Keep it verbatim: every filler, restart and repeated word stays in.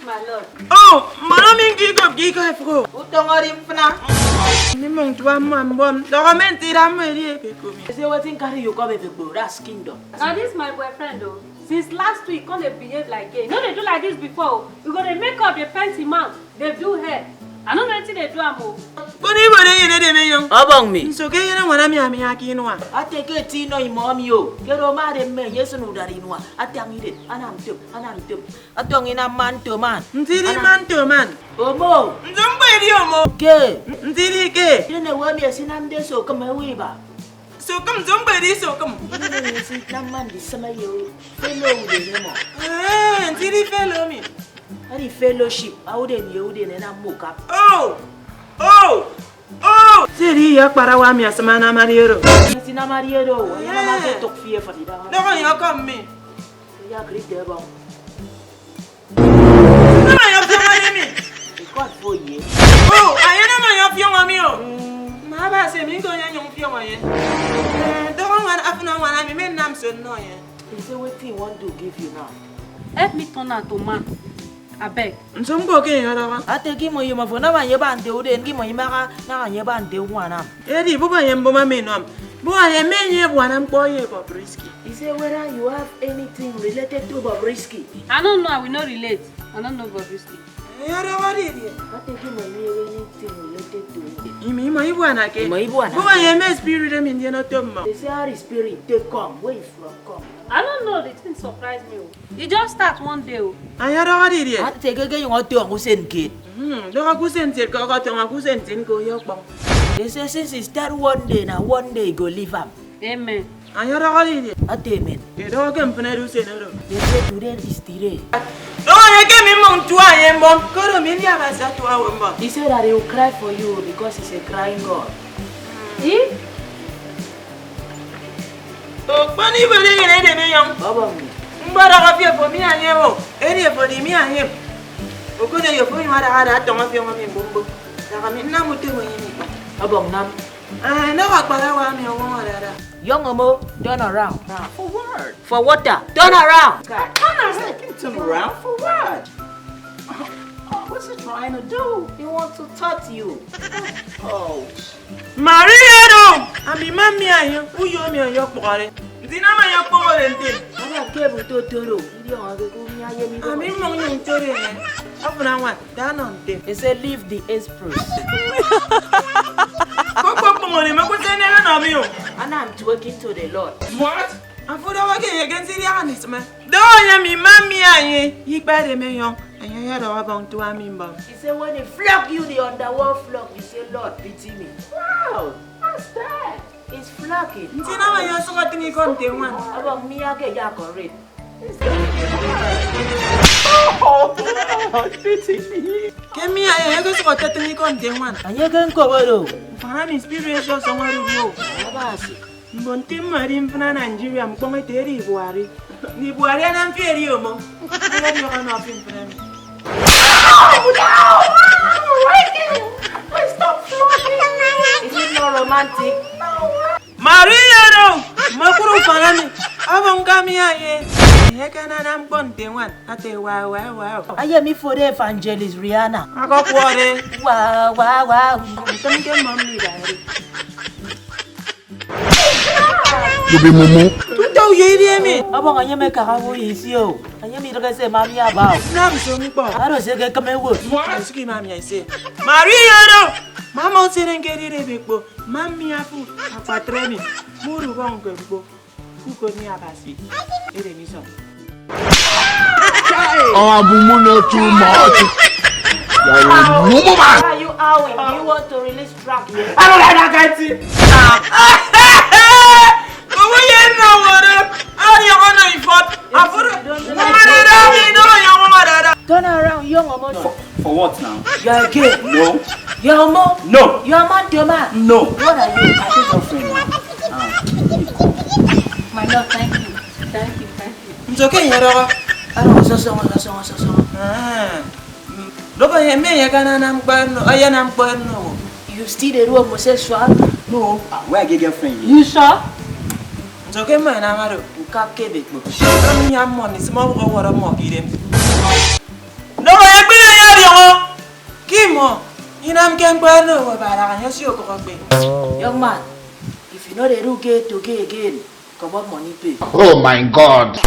My love. Oh, mmọnọ mi ñke ikop ke ikọ efụk o. Utọñọde mfịna. Mmimọ ntua mmọ mbọm, dọkọmenti ida mmọ edi ekekumi. Ese wetin carry you come Efekpo, that's kingdom. Now this my boyfriend o. Since last week, come dey behave like gay. No dey do like this before o. You go dey make up, dey paint him mouth, dey do hair. I no know wetin dey do am o. Kpọnọ ibo de yene de me yong. Ọbọñ mi. Nso ke yene wana mi ami aki inua. Ate ke ti no imo mi o. Kero ma de me yesu no dari inua. Ate am ide. Anam tum, anam tum. Atọñ inam man to man. Ndidi man to man. Omo. Nso mgbe edi omo. Ke. Ndidi ke. Ene we mi esinamde so kama ewe iba. Sokịm nso mgbe edi sokịm. Ene we esinam man di sama ye fellow ude nemo. Eh, ndidi fellow mi. Ari fellowship, auden ye uden ena mokap. Oh. Oh. Oh. Siri ya kpara wa mi asama na mariero. Esinam ariero, ena ma ke tok fie fadida. No, ya come me. Ya grip de bong. Nama ya fiọñ emi mi. Ikọt fo ye. Oh, aye nama ya fiọñ emi o. Ma ba se mi ko ya nyong fiọñ aye. Eh, dọrọ wan afuna wan ami me nam so no ye. He say wetin he wan do give you now. Help me turn out to man. Abeg. Nso mgbe oke ya dọrọ. Ate ki mo yema fo nama ye ba nde uden ki mo yema na ye ba nde wan am. Edi, bụba ye mbụma mi nọm. Bụba ye me enye ebuana ñkpọ ye Bobrisky. He say whether you have anything related to Bobrisky. I don't know, I will not relate. I don't know Bobrisky. Enye ọdọhọ didie? Ate ki mo mi have anything related to him. Imi imo ibuana ke. Imo ibuana. Bụba ye me spirit emi ndien oto mmọ. He say how the spirit take come, where he from come. I don't know, the thing surprise me o. E just start one day o. Enye ọdọhọ didie? Ate ke ke yong oto usen kid. Hmm, dọhọ ke usen tiet ke ọkọtọñọ ke usen tin ke oyo ọkpọñ. They say since he start one day, na one day he go leave am. Amen. Enye ọdọhọ didie? Ate amen. Edọhọ ke mfịn edi usen oro. They say today is today. Dọhọ enye ke mi mmọ ntua enye mbọm, koro mi ndi Abasi atua owo mbọm. He said that he will cry for you because he's a crying God. Hmm. Eh? Okpon ibo de yene edem eyọñ. Ọbọñ mi. Mgbe ọdọhọ fi efo mi anye o, edi efo di mi anye. Okoneyo fo nyụñ adaha ada atọñọ fi ọñọ mi mbombo. Daha mi nnam utom enye mi kpa. Ọbọñ nam. Ah, no akpara wa mi ọwọñ adada. Young Omo, turn around. For what? For water. Turn around. I can't understand. Turn around for what? What's he trying to do? He wants to touch you. Oh. Maria do. Ami mami ayo, uyo mi ayo kpọrọ. Ndi na ma ya kpọrọ ntem. Aba ke bu totoro. Ndi o age ku mi aye mi. Ami mo nyo ntore ne. Afuna wan. That none thing. He said, leave the express. Kpọkpọkpọ nwere mekwute n'ebe na ọmị o. And I'm talking to the Lord. What? Afụdọwa ke ye ke nsiri anisme. Dọọ ya mi ma mi anyị. Ikpere me yọ. Anyị ya dọwa bọ ntu ami mbọ. He said, when he flog you, the underworld flog, you say, Lord, pity me. Wow, that's bad. It's flogging. Nti na ma ya sọkọ tini ko nte nwan. Abọ mi ya ke ya correct. Ke mi aye eke sụk ọtetịñ ikọ nte ñwan. Anye ke ñkọbọde o. Mfana mi spirit ọsọñọ ọdụk o. Abasi. Mbon ke mmọ edi mfịna Nigeria, mkpọñ ete edi Buhari. Ndi Buhari anam fi edi omo. Edi ọkọ nọ fi mfịna mi. Is it not romantic? Maria no, mekuru mfana mi. Abọ ñka mi aye. Enye ke anana ñkpọ nte ñwan. Ate wow, wow, wow. Aye mi fode evangelist Rihanna. Akọkwọde. Wow, wow, wow. Ntem ke mmọ mi da eri. Tubi mumu. Tuta uyo iri emi. Abọ anye me kara wo isi o. Anye mi dege se ma mi aba o. Nam so ñkpọ. Aro se ke keme wo. Asiki ma mi ese. Maria no. Mama osere nke dide bekpo. Mami afu akpatre mi. Muru bọ nke mkpo. Kuko mi Abasi. Ede mi so. Oh, Abumu no too much. You are a mumu man. Why are you howling? Do you want to release track here? I don't like that kind of thing. Owo ye no woro. Ari ọkọ no ifọt. Afuru. Mama dada mi no ya mama dada. Turn around, young woman. For what now? You are gay. No. You are homo. No. You are man to man. No. What are you? I think your friend now. Ah. My love, thank you. Thank you, thank you. Nso ke nyerọrọ. Ano sosongo, sosongo, sosongo. Ah. Dobo ye me ye kana nam kpano, aya nam kpano. You still dey do homosexual? No. Ah, where I get girlfriend? You sure? Nso ke me na maro. Ukap ke bekpo. Ami ya mo ni simo ko woro mo kidem. No, ya Inamke ñkpọ oro owo aba adaña enye osio okụk ekpe. Young man, if you no dey do gay to gay again, comot money pay. Oh my God.